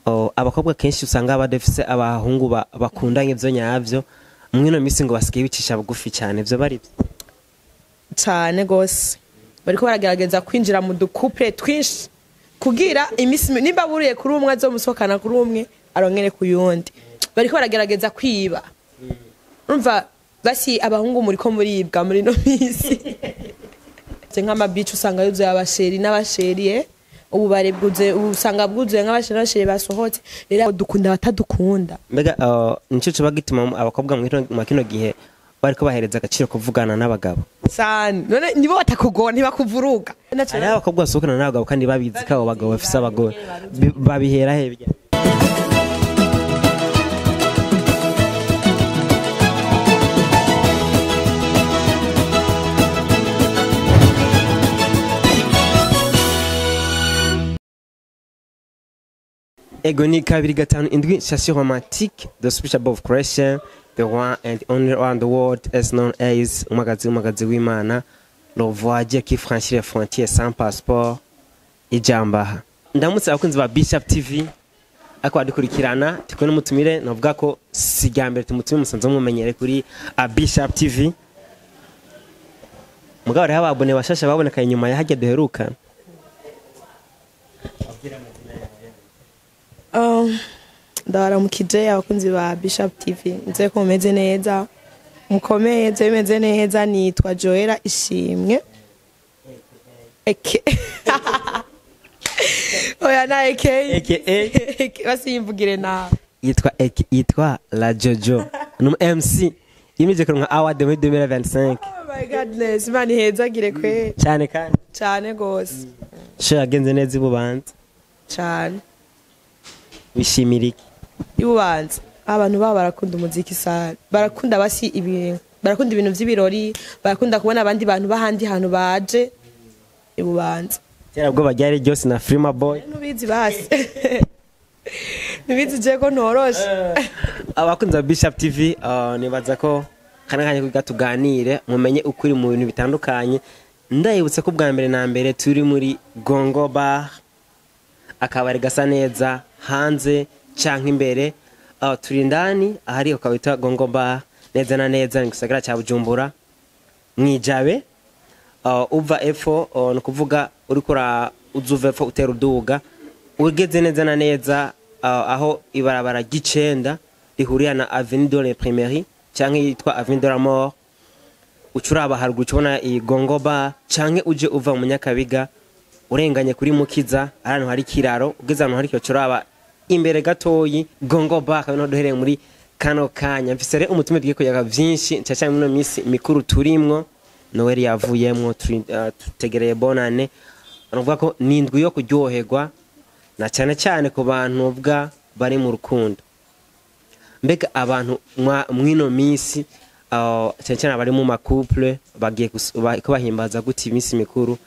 Oh, abakobwa kenshi usanga badafise abahungu bakundanye ivyo nyavyo, mwino misi ngo basigaye bicisha bugufi cyane, ivyo bari byo? Cane gose, bariko baragerageza kwinjira mu ducouple twinshi kugira imisi nimba buriye kuri umwe azomusohokana kuri umwe arongere ku yundi. Bariko baragerageza kwiba. Urumva basi abahungu muriko muribwa muri no misi. Nk'amabici usanga yuzuye abachéri n'abachérie, ububare bwuzuye, usanga bwuzuye nk'abachéri n'abachérie basohotse. Rero dukunda abatadukunda. Mbega nico coba gituma abakobwa mwa kino gihe bariko bahereza agaciro kuvugana n'abagabo? Sana, none nibo batakugora, ntibakuvuruga. Hariho abakobwa basohokana n'abagabo kandi babizi ko abo bagabo bafise abagore. Babihera he birya? Ego, ni 257 Chassis romantique, the speech above creation, the one and only one the world as known as umagazi, umagazi w'Imana, le voyageur qui franchit les frontières sans passeport, ijambaha. Ndamutse abakunzi ba Bishop TV ako adukurikirana, turi n'umutumire navuga ko si irya mbere tumutumire, musanzwe mumenyere kuri Bishop TV. Mugabo hariho ababone bashasha baboneka inyuma ya harya duheruka. Ndabaramukije abakunzi ba Bishop TV, nzeye ko mumeze neza, mukomeye, nzeye bimeze neza. Nitwa Joella Ishimwe eke, oya, na eke. AKA. Basiyimvugire nawe. Yitwa yitwa La Jojo, ni MC yimije kuronka award muri 2025. Oh my goodness, Imana ihezagire kwe. Cyane kandi. Cane gose. Sho yagenze neza ibubanza? Cane. Wishimira iki? Ibubanza abantu baba barakunda umuziki sana, barakunda basi ibintu, barakunda ibintu vy'ibirori, barakunda kubona abandi bantu bahandi hantu baje ibubanza. Terabwoba ryari ryose na Frima Boy. Nubizi basi, nubizi je ko ntoroshe. Abakunzi ba Bishop TV, nibaza ko kana kanya kugira tuganire mumenye ukuri mu bintu bitandukanye. Ndayibutse ko bwa mbere na mbere turi muri Gongo Bar, akabari gasa neza hanze canke imbere. Turi indani ahari ukabita Gongo Bar, neza na neza ni gisagara ca Bujumbura, mwijabe. Uva epfo, ni ukuvuga uriko uzuva epfo utera uduga, ugeze neza na neza aho ibarabara ry'icenda rihurira na Avenue de l'Imprimerie canke yitwa Avenue de la Mort, ucuraba haruguru ucubona iyi Gongo Bar, canke uje uva mu Nyakabiga urenganye kuri Mukiza ahantu hari ikiraro, ugeze ahantu hari ikiraro ucuraba imbere gatoyi Gongo Bar, akaba niho duhereye muri kano kanya. Mfise rero umutume tugiye kuyaga vyinshi cane cane muri ino misi mikuru turimwo. Noel yavuyemwo, tutegereye bonane, nukuvuga ko ni indwi yo kuryoherwa na cyane cyane ku bantu bwa bari mu rukundo. Mbega abantu mwino minsi, cyane cyane abari mu macouple, bagiye ko bahimbaza gute iminsi mikuru?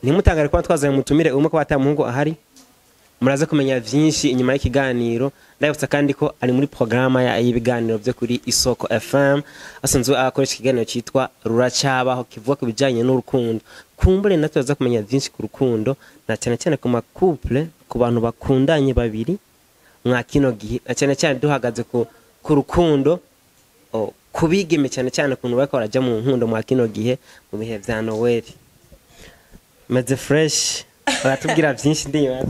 Ntimutangare kuba twazanye umutumire umwe ko batamuhungu ahari, muraza kumenya vyinshi inyuma y'ikiganiro. Ndabutsa kandi ko ari muri programme y'ibiganiro byo kuri Isoko FM, asanzwe akoresha ikiganiro cyitwa Ruracabaho, kivuga ku bijanye n'urukundo. Kumbure natwe turaza kumenya vyinshi ku rukundo na cyane cyane ku macouple, ku bantu bakundanye babiri mwa kino gihe, na cyane cyane duhagaze ku rukundo, kubigeme cyane cyane ukuntu bariko baraja mu nkundo mwa kino gihe mu bihe vya Noel. Meze fresh, baratubwira vyinshi ndibaza.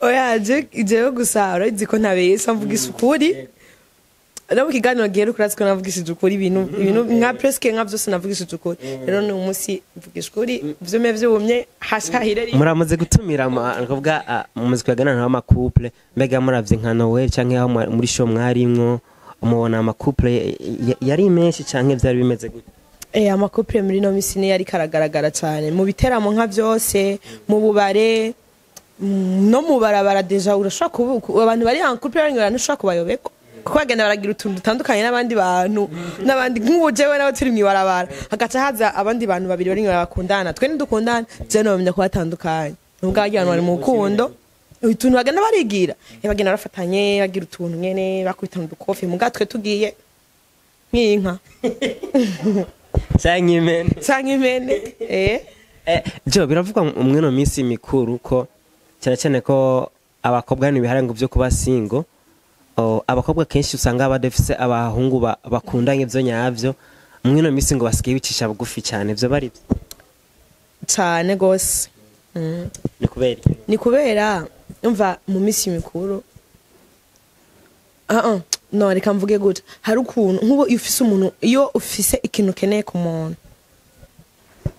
Oya, jewe gusa urazi ko ntabeshya, mvugisha ukuri. No mu kiganiro giheruka urazi ko navugishije ukuri, ibintu nka presque nka byose navugishije ukuri. Rero ni umunsi mvugisha ukuri, vyume vyumye hashahire rimwe. Muramaze gutumira nkuvuga mumaze kuyaganira n'amacouple, mbega muravye nka Noel canke aho muri show mwarimwo, mubona amacouple yari menshi canke vyari bimeze gute? Amacouple muri no misi niyo ariko aragaragara cyane mu biteramo nka byose, mu bubare, no mu barabara. Déjà urashobora kuba abantu bari en couple bari, ntushobora kubayobeko kuko bagenda baragira utuntu dutandukanye n'abandi bantu, n'abandi nk'ubu jewe nawe turi mw'ibarabara, hagaca haza abandi bantu babiri bari mw'ibarabara bakundana, twe ntidukundana, jewe nobamenya ko batandukanye nubwo abagira abantu bari mu rukundo. Utuntu bagenda barigira, bagenda barafatanye, bagira utuntu nyene bakubitana udukofi, muga twe tugiye nk'inka canke impene. Canke impene. Jo, biravugwa mwino minsi mikuru ko cyane cyane ko Abakobwa hano ibiharango byo kuba single. Oh, abakobwa kenshi usanga badafise abahungu bakundanye byo nyavyo. Mwino misi ngo basigaye bicisha bugufi cyane, byo bari byo? Cane gose. Ni kubera iki? Ni kubera umva mu minsi mikuru, ah ah, no, reka mvuge gutya: hari ukuntu nk'ubu iyo ufise umuntu, iyo ufise ikintu ukeneye ku muntu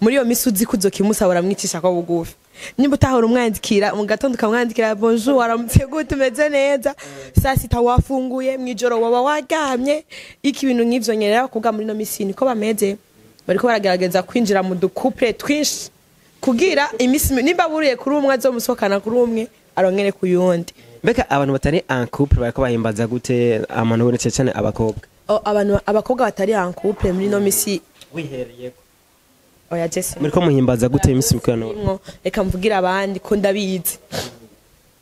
muri iyo minsi, uzi ko uzokimusaba, uramwicisha ko bugufi. Nimba utahora umwandikira mu gatondo, ukamwandikira: "Bonjour, waramutse gute, umeze neza, saa sita wafunguye, mw'ijoro waba waryamye iki?" Ibintu nk'ivyo nyene. Rero abakobwa muri ino minsi niko bameze, bariko baragerageza kwinjira mu du couple twinshi kugira iminsi nimba buriye kuri umwe, azomusohokana kuri umwe, arongere ku yundi. Mbega abantu batari en couple bariko bahimbaza gute amantu, cyane cyane abakobwa? O, abantu abakobwa batari en couple muri ino misi? Wihereye. Oya, Jesse. Muriko muhimbaza gute iminsi mikuru ya Noel? Mwo, reka mvugire abandi ko ndabizi,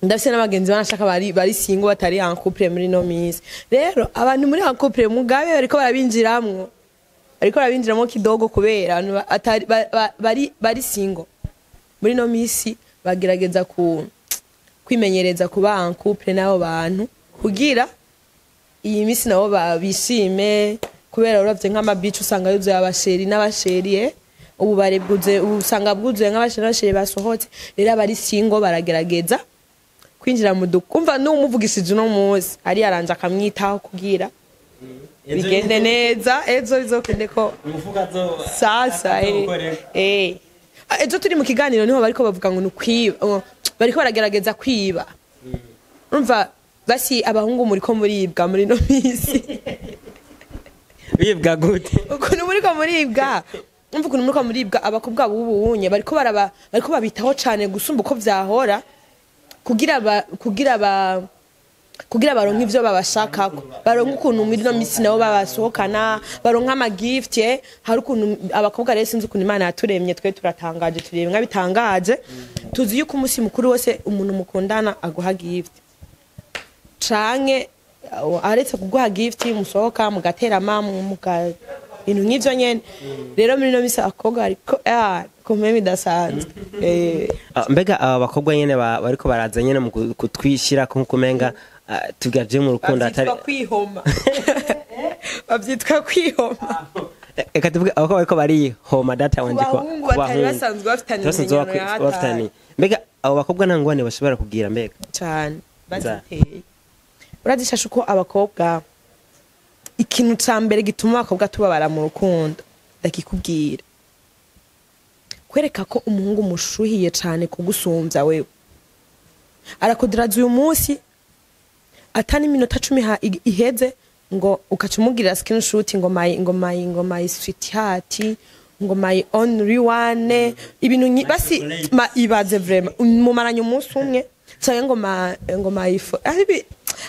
ndafise n'abagenzi banashaka bari single, batari en couple muri ino misi. Rero abantu muri en couple, mugabe bariko barabinjiramwo kidogo, kubera abantu bari single muri ino misi bagerageza ku kwimenyereza kuba en couple n'abo bantu, kugira iyi misi nabo bishime, kubera uravye nk'ama beach usanga yuzuye aba chéri n'aba chérie, ubu bare bwuzuye, ubu usanga bwuzuye nk'aba chéri n'aba chérie basohotse. Rero abari single baragerageza kwinjira mu dukumva n'umuvugishije uno munsi ari yaranje akamwitaho kugira bigende neza, ejo bizokende ko sasa ejo turi mu kiganiro niho bariko bavuga ngo ni ukwiba, bariko baragerageza kwiba. Urumva basi abahungu muriko muribwa muri no misi. Bibwa gute? Ukuntu muriko muribwa, umva ukuntu muriko muribwa. Abakobwa b'ubunye bariko babitaho cane gusumba uko vyahora, kugira baronke ivyo babashakako, baronke ukuntu muri no misi nabo babasohokana, baronke ama gift. Hari ukuntu abakobwa rero, sinzi ukuntu Imana yaturemye, twe turatangaje, turemwa bitangaje. Tuzi yuko umunsi mukuru wose umuntu mukundana aguha gift, canke aretse kuguha gift musohoka mugaterama, muga ibintu nk'ivyo nyene. Rero muri no misi abakobwa ariko kumwe bidasanzwe. Ah, mbega aba bakobwa nyene bariko baraza nyene mu kutwishira ko kumenga tugaje mu rukundo atari Bavyitwa kwihoma, bavyitwa kwihoma. Reka tuvuge abakobwa bariko barihoma, data wanje, Ku bahungu ku batari bahungu. basanzwe bafitanye Basanzwe ibimenyano ya hatari. bafitaniye. Mbega abo bakobwa nta ngwane bashobora kugira mbega? Cyane, baziteye. Urazishasha uko abakobwa, ikintu ca mbere gituma abakobwa tubabara mu rukundo, ndakikubwira, kwereka ko umuhungu mushuhiye cane kugusumvya wewe. Arakudiraza uyu munsi, atani iminota 10 iheze ngo ukaca umugirira screenshot ngo my sweetheart, ngo my only one, ibintu basi ma ibaze vraiment mumaranye umunsi umwe, canke ngo my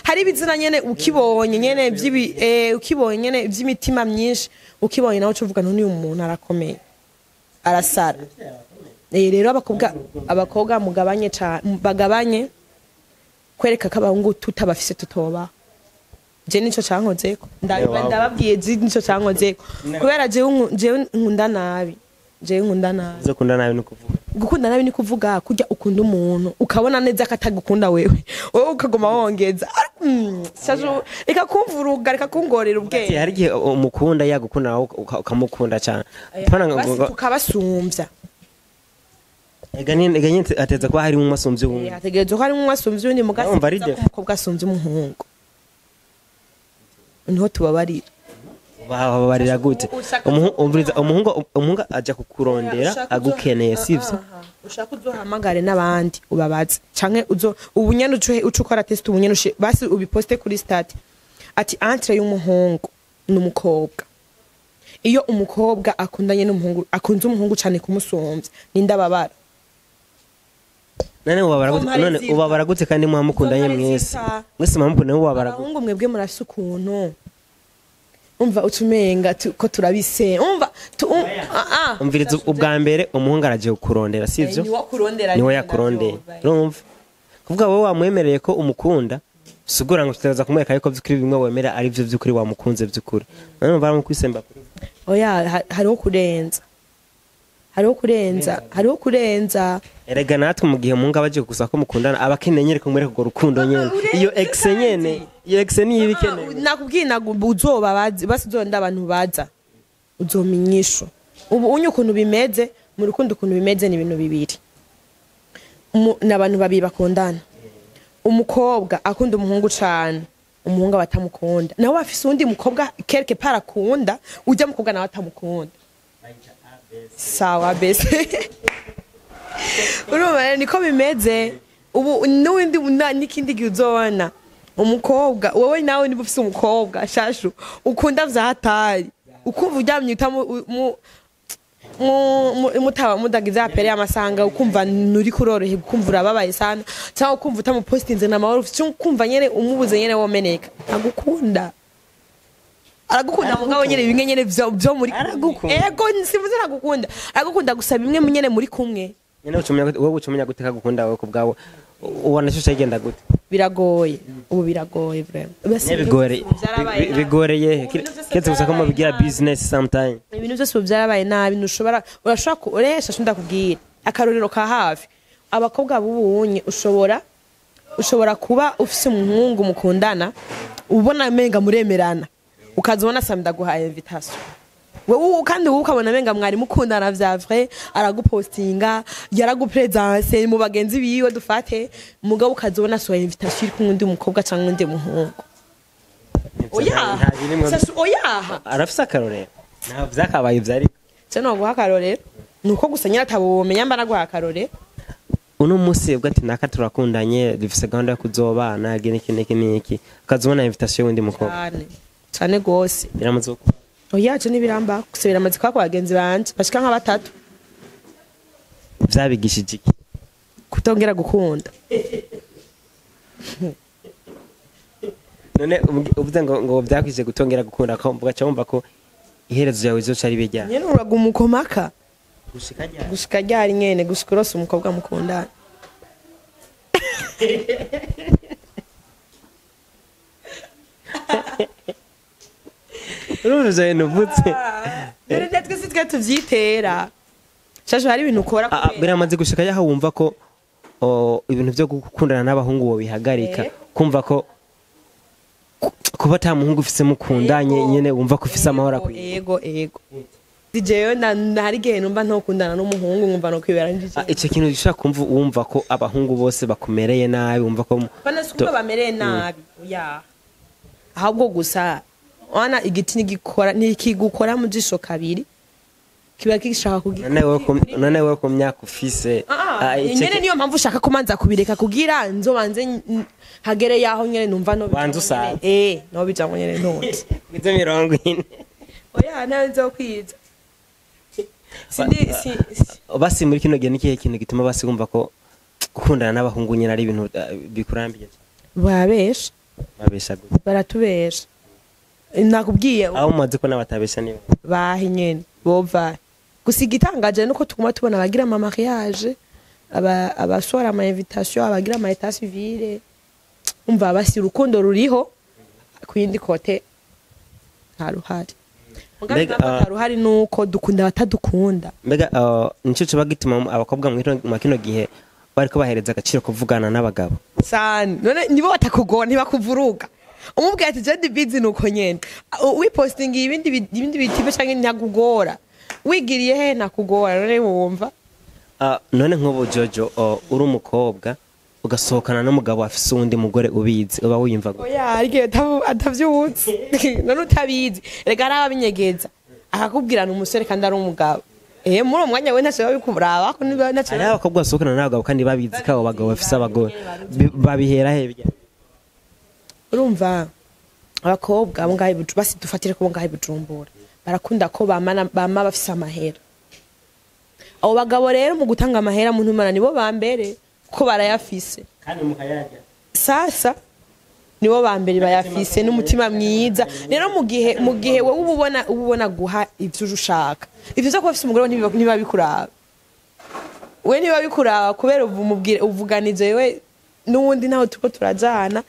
hari ibizina nyene ukibonye nyene vyibi, ukibonye nyene vy'imitima myinshi, ukibonye nawe ucuvuga: "None uyu muntu arakomeye, arasara." Rero abakobwa mugabanye cane, bagabanye kwereka ko abahungu tutabafise tutoba. Je nico cankozeko. Wow. Ndababwiye, je nico cankozeko, kubera jewe nkunda nabi, jewe nkunda nabi. Zo kunda nabi no kuvuga? Gukunda nabi ni kuvuga kurya ukunda umuntu ukabona neza ko atagukunda wewe, wowe ukaguma wongeza. Shaje, reka kumvuruga, reka kungorera Ati, ubwenge. Hari igihe umukunda yagukunda nawe ukamukunda cyane. Pana Basi tukabasumbya. Ega nyine ateza kuba hari umwe asumbye uwundi. Hategerezwa ko harimo umwe asumbya uwundi mugasi. Urumva ari défaut. Umukobwa asumbya umuhungu niho tubabarira. Babarira gute? Umviriza, umuhungu aja kukurondera Ushaka agukeneye, sivyo? Aha, ushaka uzohamagare n'abandi ubabaze, canke uzo ubu nyene uce ukora test ubu nyene, basi ubiposte kuri statut ati entre y'umuhungu n'umukobwa, iyo umukobwa akundanye n'umuhungu, akunze umuhungu cane kumusumbya, ninde ababara? None ubabara gute? Zompare None zita. ubabara gute kandi mwamukundanye? Zompare Mwese zita. mwese mwamukundanye, ubabara gute? Abahungu mwebwe murafise ukuntu umva utumenga ko turabise, umva ah, ah. Umviriza, ubwa mbere umuhungu aragiye kukurondera, sivyo? Niwe akurondera. Niwe yakurondeye. Urumva kuvuga wowe wamwemereye ko umukunda, sugura ngo tutaza kumwereka yuko by'ukuri bimwe wemera ari byo by'ukuri wamukunze by'ukuri. None baramukwisemba kuri Oya, hariho kurenza. Hariho kurenza, hariho kurenza. Erega natwe mu gihe munga baje gusa ko mukundana, aba akeneye nyene kumwereka urwo rukundo nyene. Iyo ex nyene, iyo ex niyo iba ikenewe. Nakubwiye, uzoba bazi basi, uzonda abantu baza uzomenyisho ubu unye ukuntu bimeze mu rukundo. Ukuntu bimeze ni ibintu bibiri. Ni abantu babiri bakundana, umukobwa akunda umuhungu cane, umuhungu aba atamukunda, nawe afise uwundi mukobwa quelque part akunda, ujya mukobwa nawe atamukunda. Sawa bese, urumva rero niko bimeze ubu. N'uwindi n'ikindi gihe uzobona umukobwa, wowe nawe niba ufise umukobwa shashu ukunda vya hatari, ukumva uryamye utamu mutaba mudagize apere y'amasanga, ukumva nuri kuroroherwa, ukumva urababaye sana, cyangwa ukumva utamupostinze na mahoro ufite, ukumva nyene umubuze nyene womeneka, agukunda, aragukunda mugabo nyene bimwe nyene vyo muri kumwe. Aragukunda. Ego, simvuze aragukunda, aragukunda gusa bimwe nyene muri kumwe. Nyene ucumenya gute, wowe ucumenya gute kagukunda wowe kubwawe? Ubona shusho igenda gute? Biragoye ubu, biragoye vraiment. Nye bigoreye Vyarabaye nabi. Bigoreye Ubu ibintu vyose keretse gusa ko vyarabaye mubigira nabi. business sometime. Ibintu byose ubu byarabaye nabi. Ntushobora, urashobora uresha ndakubwira akarorero ka hafi: abakobwa b'ubunye, ushobora kuba ufise umuhungu mukundana, ubona menga muremerana, ukaza ubona sami ndaguhaye invitation wewe, kandi wowe ukabona menga mwari mukundana vya vrai, aragupostinga, yaragupresence mu bagenzi biwe dufate, mugabo ukaza ubona soya invitation iri kumwe undi mukobwa canke undi muhungu. Oyaha. Nta birimwo. Sasu, oyaha. Arafise akarorero, nta vyakabaye vyari. Se noguha akarorero nuko gusa nyine atabumenya mba naguha akarorero. Uno munsi ubwo ati naka turakundanye, dufise gahunda yo kuzobana, iki n'iki n'iki n'iki, ukazobona invitation y'undi mukobwa. Cyane cyane gose. Biramaze Oya, je ntibiramba gusa, biramaze kuba ku bagenzi banje bashika nka batatu. Vyabigishije iki? Kutongera gukunda. None uvuze ngo vyakwije gutongera gukunda, ko ugaca wumva ko iherezo ryawe rizoca ribe ryari? Nyene uraguma ukomaka. Gushika ryari? Gushika ryari nyene? Gushika urose umukobwa mukundana. Urumva ivyo bintu uvutse? Rero natwe si twe tuvyitera shasho, hari ibintu ukora kubera- Biramaze gushika yaho wumva ko ibintu vyo gukundana n'abahungu wobihagarika? Kumva ko kuba ata muhungu ufise mukundanye, nyene wumva ko ufise amahoro akwiye? Ego, jewe hari igihe numva ntokundana n'umuhungu, nkumva no kwibera njije. Ico kintu gishobora kumva wumva ko abahungu bose bakumereye nabi, wumva ko Bana si kuba bamereye nabi, oya, ahubwo gusa wana igiti nigikora nikigukora mu jisho kabiri kiba gishaka kugira. None wewe ku myaka ufise, ico nyene niyo mpamvu ushaka kumanza kubireka kugira nzobanze hagere yaho nyene numva no Banze usaze. No bijamwo nyene ntonze. Wize 40. Oya, nawe nzokwiza sindi Basi muri kino gihe nikihe kintu gituma basi wumva ko gukundana n'abahungu nyene ari ibintu bikurambiye? Babesha. Babesha gute? Baratubesha, nakubwiye. Aho mumaze ko n'abatabesha nibo? Bahe nyene bova gusa. Igitangaje nuko tuguma tubona abagira ama mariage, abasohora ama invitation, abagira ama état civil. Umva basi urukundo ruriho, ku yindi côté nta ruhari. Mugabe Mbega, impamvu ataruhari nuko dukunda abatadukunda. Mbega nico coba gituma abakobwa mu kino gihe bariko bahereza agaciro kuvugana n'abagabo? Sana. None nibo batakugora, ntibakuvuruga, umubwira ati je ndi busy, nuko nyene wipostinga ibindi bitipe canke ntagugora, wigiriye he ntakugora, none wumva. None nk'ubu Jojo, uri umukobwa ugasohokana n'umugabo afise uwundi mugore ubizi, uba wiyumva gute? Oya, ariko atavyutse none utabizi, reka hari ababinyegeza, akakubwirana umusore kandi ari umugabo. Muri uwo mwanya we ntacyo bikuraba ko niba ntacyo. Hariho abakobwa basohokana n'abagabo kandi babizi ko abo bagabo bafise abagore. Babihera he birya? Urumva abakobwa abo ngaho basi dufatire ko bo ngaho i Bujumbura barakunda ko bama bafise amahera. Abo bagabo rero mu gutanga amahera mu ntumana nibo ba mbere kuko barayafise. Kandi mukayarya. Sasa nibo ba mbere bayafise n'umutima mwiza. Rero mu gihe wowe uba ubona guha ivyo ushaka, ivyo uza kuba ufise umugore we ntibiba bikuraba, we niba bikuraba kubera umubwire uvuganize wewe n'uwundi naho turiko turajana,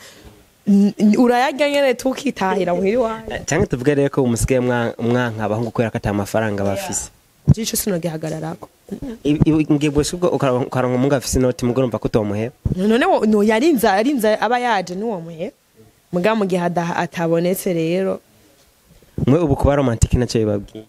urayarya nyene tukitahira muhira iwanyu. Cyangwa tuvuge rero ko umusigaye mwanka abahungu kubera ko ata mafaranga bafise? Jico sinogihagararako. Ngebwe sibwo ukaronka umuhungu afise inoti, mugo urumva ko utomuheba. None no yarinze arinze aba yaje n'uwo muhe muga mu gihe atabonetse rero. Mwe ubu kuba romantique nacyo bibabwiye?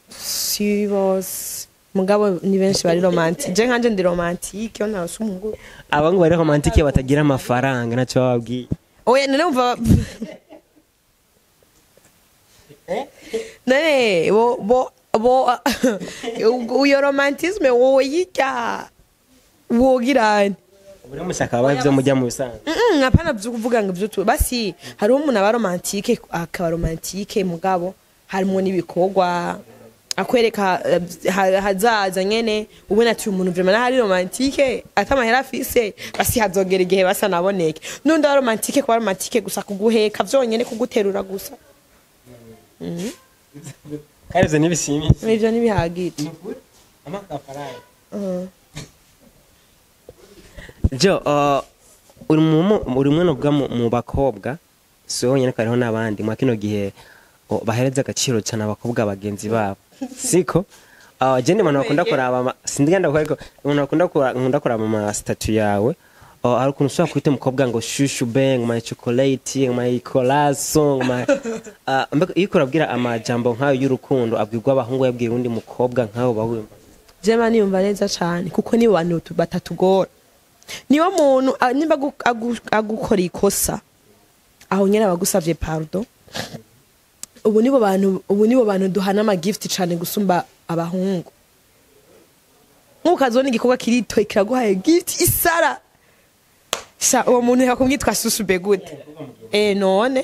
Si bose, mugabo ni benshi bari romantique. Je nkanje ndi romantique iyo ntarose umuhungu. Abahungu bari romantique batagira amafaranga nacyo bababwiye? Oya, none umva, none bo uyo romantisme wowe yirya wogirane? Buri mushaka babaye ibyo mujya mu bisanzwe. Hapana vyo kuvuga ngo ivyo basi hariho umuntu aba romantique, akaba romantique mugabo harimo n'ibikorwa akwereka hazaza nyene, ubona ati uyu muntu vraiment ari romantique atamahera afise, basi hazogera igihe basa naboneke. N'undi aba romantique kuba romantique gusa, kuguheka vyonyene, kuguterura gusa. Kandi ivyo ntibishimisha? Ivyo ntibihagije. Amafaranga. Jo, uri umwe novuga mu bakobwa, si wowe nyene, hariho n'abandi mwa kino gihe bahereza agaciro cyane abakobwa bagenzi babo, siko? Je ndi umuntu bakunda kuraba sindiganda kuko, ariko umuntu bakunda nkunda kuraba ama statut yawe. Hari ukuntu ushobora kwita umukobwa ngo chouchou bang, my chocolate, my corazon, my mbega iyo urabwira amajambo nk'ayo y'urukundo abwirwa abahungu, yabwira uwundi mukobwa nk'ayo bawumva? Jema niyumva neza cane kuko nibo bantu batatugora. Niwo muntu nimba agukora ikosa aho nyene abagusavye pardon. Ubu nibo bantu duhana ama gift cane gusumba abahungu. Nk'ukazona igikorwa kiritoye kiraguhaye gift isara sha, uwo muntu yakumwitwa chouchou be gute? None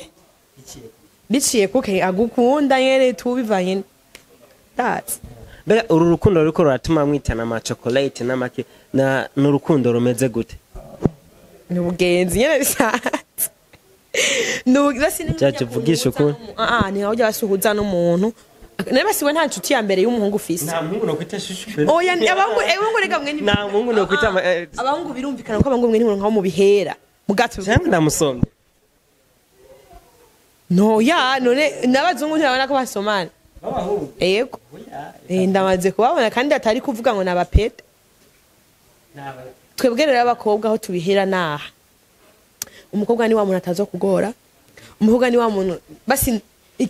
biciye kuke agukunda nyene tubivanye that's Mbega uru rukundo ruriko ruratuma mwitana ama chocolate n'amaki na n'urukundo rumeze gute? Ni ubugenzi nyene bisanzwe. Jaje, vugisha ukuri. Ni nkaho ujya basuhuza n'umuntu niba siwe nta nshuti ya mbere y'umuhungu ufise. Nta muhungu nokwita chouchou. Oya, abahungu rega mwe Nta muhungu nokwita Abahungu birumvikana ko abahungu mwe ni nkaho mubihera mugato. Cyangwa ndamusomye. No ya none n'abazungu ntibabona ko basomana? B'abahungu? Yego. Ndamaze kubabona kandi atari kuvuga ngo nabapete. Twebwe rero abakobwa aho tubihera naha, umukobwa ni wa muntu ataza kugora. Umukobwa ni wa muntu basi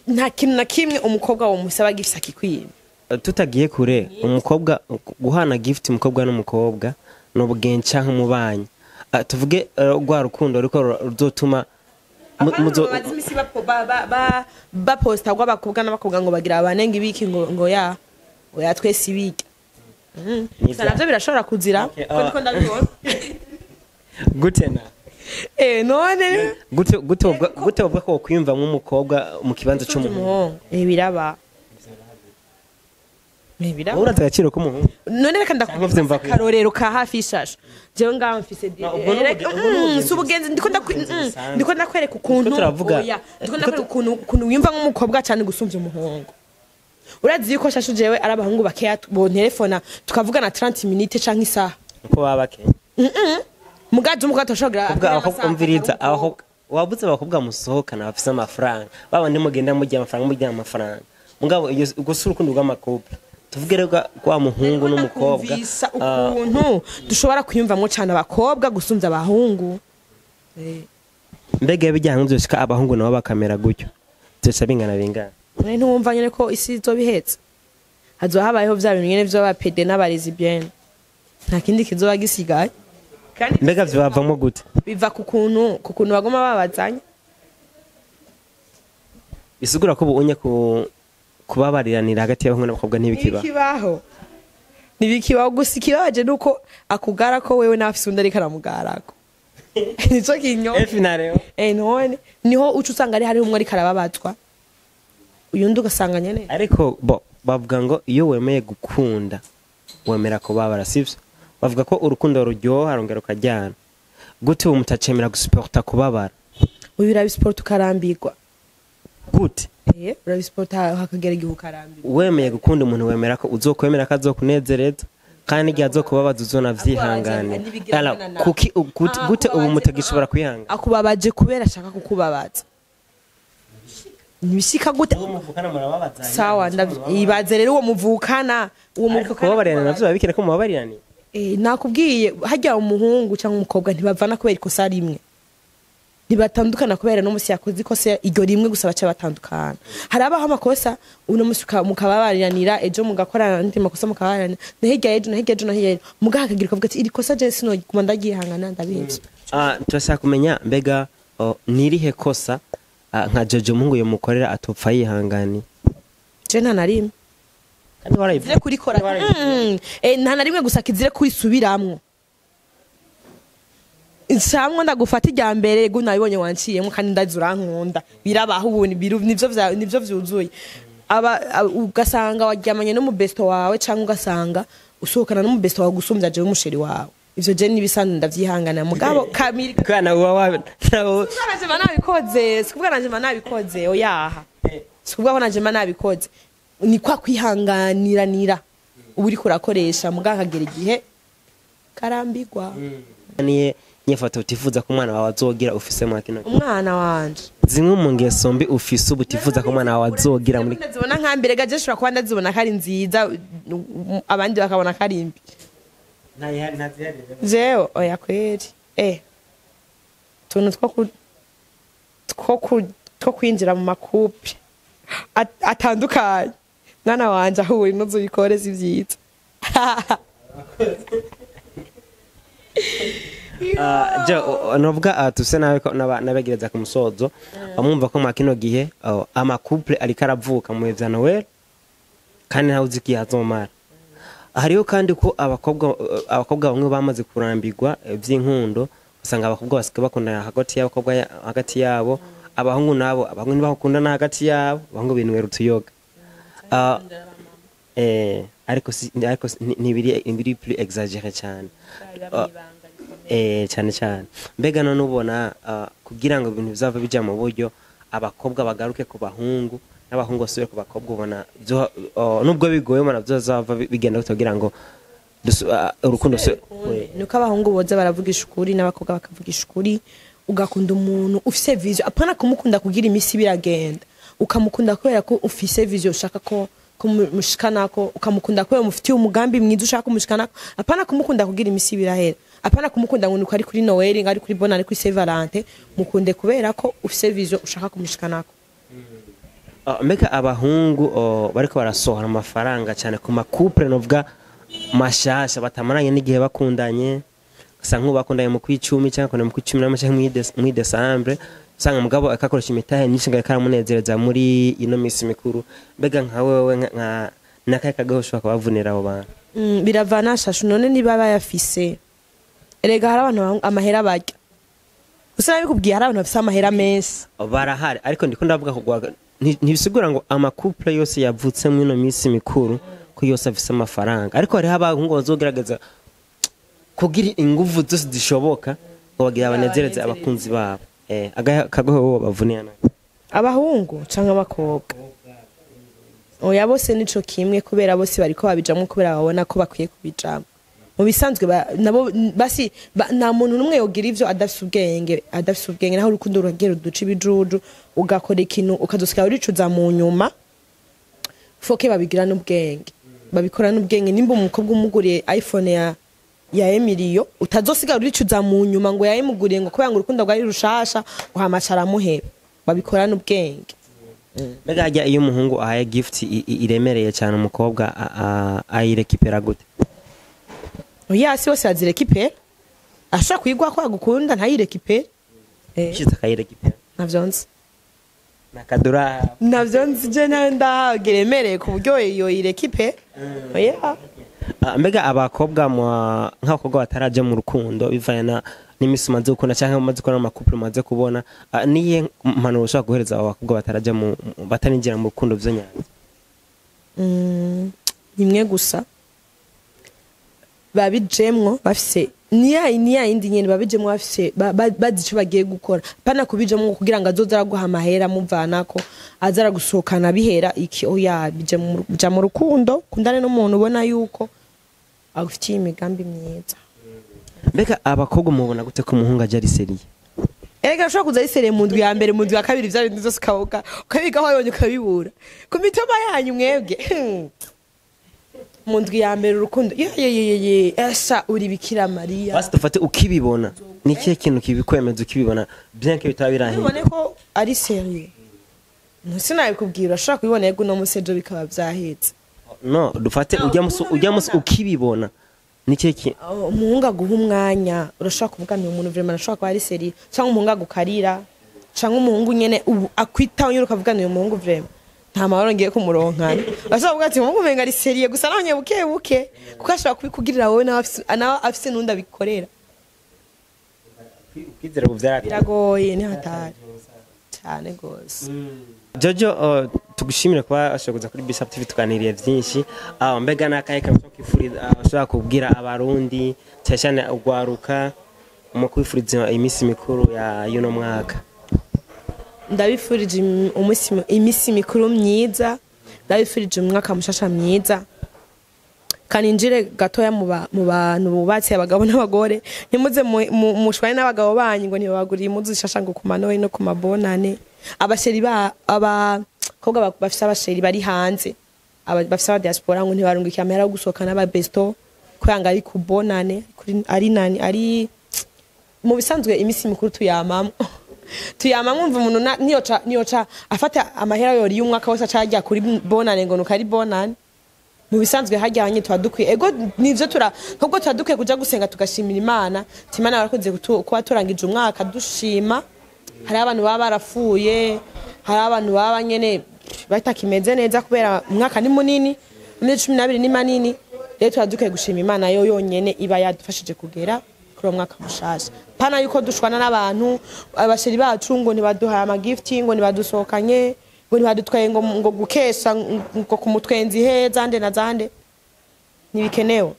nta kintu na kimwe umukobwa womusaba gifise akikwima. Tutagiye kure, umukobwa guhana gift, umukobwa n'umukobwa ni ubugenzi canke umubanyi. Tuvuge rwa rukundo ruriko ruzotuma Bamaze imisi baposta rw'abakobwa n'abakobwa ngo bagira abanenga ibiki ngo ya ngo ya twese ibirya. Gusa navyo birashobora kuzira ko niko ndabibona. Gute na? None Gute wovuga ko wokwiyumva nk'umukobwa mu kibanza c'umuhungu? Umuhungu, biraba. Wowe urazi agaciro k'umuhungu? None reka Cyangwa uvyumva ndakubwira akarorero ka hafi ishasha. Jewe ngaho mfise No, ubwo ni ubugenzi si ubugenzi, ndiko ubugenzi busanzwe. ndiko ndakwereka ukuntu Ndiko turavuga- oya, ndiko ndakwereka ukuntu wiyumva nk'umukobwa cyane gusumvya umuhungu. Urazi yuko shashu jewe ari abahungu bakeya bontelefona tukavugana 30 minutes canke isaha. Uko baba bakeye. Mugaje umukobwa turashobora Ubwo abakobwa, umviriza, abakobwa wabuze, abakobwa musohokana bafise amafaranga, babandi mugenda murya amafaranga, murya amafaranga, mugabo iyo ubwo si urukundo rw'amakobwa. Tuvuge rero rwa muhungu n'umukobwa. Ndakumvisa ukuntu dushobora kwiyumvamwo cyane abakobwa gusumvya abahungu. Mbega bijyanye vyoshika abahungu nabo bakamera gutyo, vyoca bingana bingana? None ntiwumva nyene ko isi izoba ihetse, hazoba habayeho vya bintu nyene vy'aba pédés n'aba lesbiennes, nta kindi kizoba gisigaye kandi. Mbega vyobavamwo gute? Biva ku kuntu baguma babazanya. Bisigura ko ubu unye ku kubabariranira hagati y'abahungu n'abakobwa ntibikiba? Ntibikibaho, ntibikibaho. Gusa ikibabaje ni uko akugara ko wewe nafise undi ariko aramugarako, nico kinyoma. Finale. None niho uca usanga ari hariho umwe ariko arababazwa, uyundi ugasanga nyene. Ariko bo bavuga ngo iyo wemeye gukunda wemera kubabara, sivyo? Bavuga ko urukundo ruryoha rongera rukajyana. Gute ubu mutacemera gusuporta kubabara? Uyu urabisupporta ukarambirwa. Gute? Urabisupporta hakagera igihe ukarambirwa. Wemeye gukunda umuntu, wemera ko uzokwemera ko azokunezereza, kandi igihe azokubabaza uzonavyihanganira. Ntibigira Ala, na- kuki gute, gute ubu Akubabaje- mutagishobora kwihangana? Akubabaje kubera ashaka kukubabaza. Ntibishika gute? Uwo muvukana murababazanya. Sawa, ibaze rero uwo muvukana, uwo Ariko muvukana kubabarirana navyo biba bikene ko mubabariraniye. Nakubwiye hajya umuhungu cyangwa umukobwa ntibavana kubera ikosa rimwe, ntibatandukana kubera no musi yakoze ikosa iryo rimwe gusa baca batandukana. Harabaho amakosa uno musi mukababariranira, ejo mugakorana andi makosa mukababariranira, na hirya ejo, na hirya ejo, na hirya ejo, mugaha akagira ukavuga ati iri kosa je sinoguma ndaryihangana, ndabihevye. Turashaka kumenya mbega nirihe kosa nka Jojo umuhungu yomukorera atopfa yihangani? Je nta na rimwe. Kandi warayivuze. Kizire kurikora. Nta na rimwe gusa kizire kurisubiramwo. Nsamwo ndagufata irya mbere ego nabibonye wanciyemo kandi ndazi urankunda, birabaho ubu nivyo vyuzuye. Ugasanga waryamanye n'umubesto wawe cyangwa ugasanga usohokana n'umubesto wawe gusumbya jewe umusheri wawe, ivyo je nibisanzwe ndavyihangana, mugabo kamiri Kubera nawe uba Sikuvuga nanje mba nabikoze, sikuvuga nanje mba nabikoze, oyaha, sikuvuga ko nanje mba nabikoze. Ni kwa kwihanganiranira uba uriko urakoresha, mugabo akagera igihe karambigwa. Niye nyifato utifuza ko umwana wawe azogira ufise muri kino gihe? Umwana wanje? Zimwe mu ngeso mbi ufise ubu utifuza ko umwana wawe azogira muri Ndazibona nka mbere gaje, nshobora kuba ndazibona ko ari nziza, abandi bakabona ko ari mbi. Jewe oya kweri, utuntu two kwinjira mu ma couples atandukanye, mwana wanje aho uri ntuzubikore, si vyiza. Jo novuga tuse nawe ko nabegereza ku musozo, bamwumva ko mwa kino gihe ama couples ariko aravuka mu bihe vya Noel kandi ntawe uzi igihe azomara. Hariho kandi ko abakobwa bamwe bamaze kurambirwa vy'inkundo, usanga abakobwa basigaye bakundana hagati y'abakobwa, hagati yabo, abahungu nabo, abahungu ntibakundana hagati yabo, abahungu binywera utuyoga. Ariko si ntibiri plus exagéré cyane. Cyane cyane. Mbega none ubona kugira ngo ibintu bizava bija mu buryo, abakobwa bagaruke ku bahungu n'abahungu basubire ku bakobwa, ubona nubwo bigoye, ubona byozava bigenda gute kugira ngo urukundo Nuko abahungu boza baravugisha ukuri n'abakobwa bakavugisha ukuri. Ugakunda umuntu ufise vision, apana kumukunda kugira imisi biragenda, ukamukunda kubera ko ufise vision ushaka ko mushikanako, ukamukunda kubera mufitiye umugambi mwiza ushaka kumushikanako, apana kumukunda kugira imisi birahera, apana kumukunda ngo nuko ari kuri Noel, ngo ari kuri Bonne, ari kuri Saint Valentin. Mukunde kubera ko ufise vision ushaka kumushikanako. Mbega abahungu bariko barasohora amafaranga cyane ku ma couples novuga mashasha batamaranye n'igihe bakundanye, ugasanga nk'ubu bakundanye mu kw'icumi cyangwa bakundanye mu kw'icumi n'amwe canke muri Décembre, usanga mugabo akakoresha imitahe myinshi ngo ariko aramunezereza muri ino misi mikuru. Mbega nka wewe nka nakahe kagaho ushobora kubavunira abo bantu? Biravana shashu, none niba bayafise. Erega hari abantu amahera barya gusa, nabikubwiye, hari abantu bafise amahera menshi. Barahari, ariko ndiko ndavuga kugwa ntibisigura ngo ama couples yose yavutse muri ino misi mikuru ko yose afise amafaranga, ariko hariho abahungu bazogerageza kugira inguvu zose zishoboka ngo bagira banezereze abakunzi babo. Akagohe wowe bavuniye nawe? Abahungu canke abakobwa? Oya, bose nico kimwe, kubera bose bariko babijamwo kubera babona ko bakwiye kubijamwo. Mu bisanzwe nabo basi nta muntu n'umwe yogira ivyo adafise ubwenge, adafise ubwenge. Naho urukundo ruragira uduca ibijuju, ugakora ikintu ukazosiga uricuza mu nyuma. Foke babigira n'ubwenge, babikora n'ubwenge. Nimba umukobwa umuguriye iPhone ya Emilio, utazosigara uricuza mu nyuma ngo yayimuguriye ngo kubera ngo urukundo rwari rushasha, ngo hamaca aramuheba. Babikora n'ubwenge. Mbega harya iyo umuhungu ahaye gift iremereye cyane umukobwa, ayirekipera gute? Oya, si bose bazirekipera. Ashobora kuyiguha ko agukunda ntayirekipere. Ushize akayirekipera? Navyo nzi. Nakadura. Navyo nzi je, nayo ndageremereye ku buryo iyo yirekipera, oya. Mbega abakobwa nk'abakobwa bataraja mu rukundo, bivanye na n'imisi umaze gukunda cyangwa umaze kubona ama couples umaze kubona, niye mpanuro ushobora guhereza abo bakobwa bataraja batarinjira mu rukundo vyo nyanza? Nimwe gusa, babijemwo bafise niya yindi nyene, babijemwo bafise bazi ico bagiye gukora, pana kubijemwo kugira ngo azoze araguha amahera muvanako, aza aragusohokana bihera iki. Oya, bije ja mu rukundo, kundane n'umuntu ubona yuko agufitiye imigambi myiza. Mbega abakobwa mubona gute ko umuhungu aja ari sérieux? Erega ashobora kuza ari sérieux mu ndwi ya mbere, mu ndwi ya kabiri vya bintu vyose ukaboka ukabigaho, wabonye ukabibura ku mitoma yanyu mwebwe. Mu ndwi ya mbere urukundo, ye ye ye ye, esa uri Bikira Mariya. Basi dufate ukibibona, ni ikihe kintu kibikwemeza ukibibona, bien que bitaba birahinduka? Ubone ko ari sérieux, sinabikubwira. Urashobora kubibona, yego, uno munsi, ejo bikaba vyahetse. No dufate ujya musi ukibibona, ni ikihe kintu? Umuhungu aguha umwanya, urashobora kuvuga ni umuntu vraiment ashobora kuba ari sérieux, cyangwa umuhungu agukarira, cyangwa umuhungu nyene ubu akwitaho nyine, ukavuga ni uyu muhungu vraiment nta mahoro ngiye kumuronkana. Urashobora kuvuga ati umuhungu umenga ari sérieux gusa, nawe buke buke, kuko ashobora kubikugirira wowe, nawe afise n'undi abikorera. Ukwizera ubu byarata. Biragoye, ni hatari cyane gose. Jojo, tugushimire kuba washobora kuza kuri Bishop TV, tuganiriye byinshi. Mbega n'akahe kantu ushobora kwifuriza, ushobora kubwira Abarundi, cyane cyane ugwaruka, mu kwifuriza iminsi mikuru ya y'uno mwaka? Ndabifurije iminsi mikuru myiza, ndabifurije umwaka mushasha mwiza. Kaninjire gatoya mu bantu bubatse, abagabo n'abagore, ntimuze mushwane n'abagabo banyu ngo ntibabagurire impuzu zishasha ngo ku manowe no ku mabonane. Aba chéri ba abakobwa bafise aba chéri bari hanze, bafise aba diaspora, ngo ntibarungikiye amahera yo gusohoka n'aba besto kubera ngo ari ku bonane ari nani ari. Mu bisanzwe iminsi mikuru tuyamamwo, tuyamamwo. Umva, umuntu niyoca afata amahera yori y'umwaka wose aca ajya kuri bonane ngo nuko ari bonane. Mu bisanzwe hajyanye tuba dukwiye, ego nivyo, tura ahubwo tuba dukwiye kuja gusenga tugashimira Imana, ati Imana warakoze kuba turangije umwaka dushima. Hari abantu baba barapfuye, hari abantu baba nyene batakimeze neza kubera umwaka ni munini, amezi 12 ni manini. Rero tuba dukwiye gushima Imana yo yonyene iba yadufashije kugera kuri uwo mwaka mushasha, pana yuko dushwana n'abantu, aba chéri bacu, ngo ntibaduhaye amagifti, ngo ntibadusohokanye, ngo ntibadutwaye ngo gukesha ngo ku mutwenzi he zande na zande. Ntibikenewe.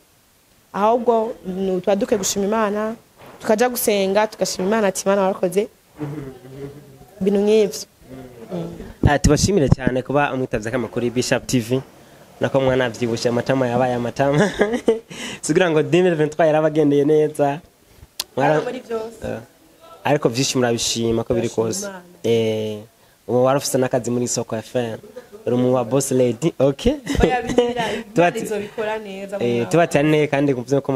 Ahubwo tuba dukwiye gushima Imana, tukaja gusenga, tugashima Imana ati Imana warakoze, ibintu nk'ivyo. Tubashimire cyane kuba umwitavye amakuru Bishop TV, nako mwana avyibushe, amatama yabaye amatama, kugira ngo 2023 yarabagendeye neza. Muri byose. Ariko vyinshi murabishima ko biri kose. Imana. Ubu warufise n'akazi muri Soko FM, uri mu wa boss lady, okay. Oya, bindira, Imana izobikora neza mu mwaka. Tubatane kandi kumvye ko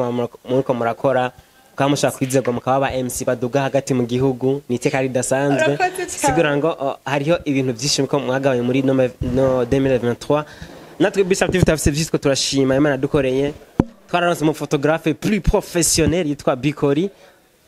muriko murakora, mukaba mushobora kwizerwa, mukaba aba MC baduga hagati mu gihugu, ni iteka ridasanzwe. Urakoze cyane. Sigura ngo hariho ibintu byinshi ko mwagabaye muri no 2023. Natwe Bishop TV turafise byinshi ko turashima Imana dukoreye. Twararonse umu photographe plus professionnel yitwa Bikori,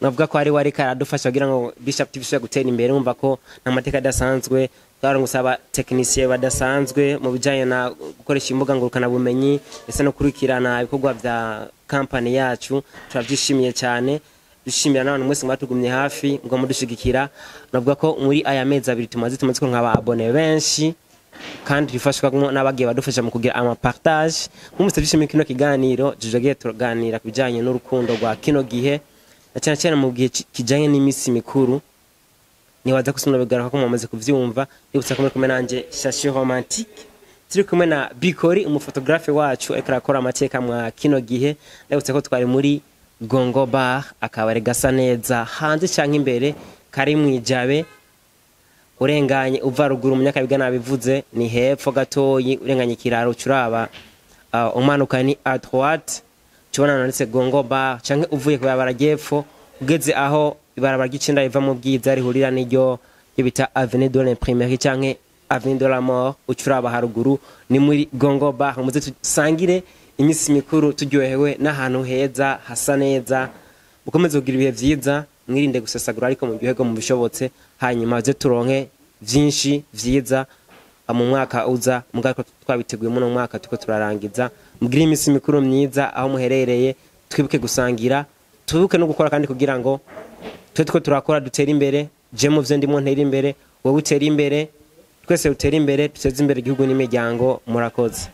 navuga ko ari we ariko aradufasha kugira ngo Bishop TV ishobore gutera imbere. Umva ko n'amateka adasanzwe. Twaronse aba technicien badasanzwe mu bijanye na gukoresha imbuga ngurukanabumenyi ndetse no kurikirana ibikorwa vya company yacu. Turabyishimiye cyane, dushimira n'abantu mwese mwatugumye hafi ngo mudushigikira. Navuga ko muri aya mezi 2 tumaze kuronka aba abonnés benshi, kandi twifashwa n'abagiye badufasha mu kugira ama partage. Nk'umunsi byishimiye kino kiganiro, tujagiye turaganira ku bijanye n'urukundo rwa kino gihe, na cyane cyane mu gihe kijanye n'iminsi mikuru. Nibaza ko sino bigaruka ko mwamaze kuvyumva. Nibutsa ko muri kumwe nanje Shashi Romantique, turi kumwe na Bikori, umufotographe wacu ariko arakora amateka mwa kino gihe. Ndabutse ko twari muri Gongo Bar, akabari gasa neza hanze canke imbere, kari mwijabe, urenganye uva ruguru mu Nyakabiga, nabivuze, ni hepfo gatoyi, urenganye ikiraro curaba, umanuka ni à droite, tubona nanditse Gongo Bar, canke uvuye ku barabara ry'epfo, ugeze aho ibarabara ry'icenda riva mu Bwiza rihurira n'iryo ryo bita Avenue de l'Imprimerie canke Avenue de la Mort, ucuraba haruguru ni muri Gongo Bar. Muze dusangire iminsi mikuru turyohewe n'ahantu heza hasa neza. Mukomeze kugira ibihe vyiza, mwirinde gusesagura, ariko muryoherwe mu bishobotse, hanyuma ze turonke vyinshi vyiza mu mwaka uza, mugabo twabiteguye muri uno mwaka tuko turarangiza. Mugire iminsi mikuru myiza aho muherereye. Twibuke gusangira, twibuke no gukora kandi, kugira ngo twe two turakora dutere imbere. Je mu vyo ndimo ntere imbere, wowe utere imbere, twese utere imbere, duteze imbere igihugu n'imiryango. Murakoze.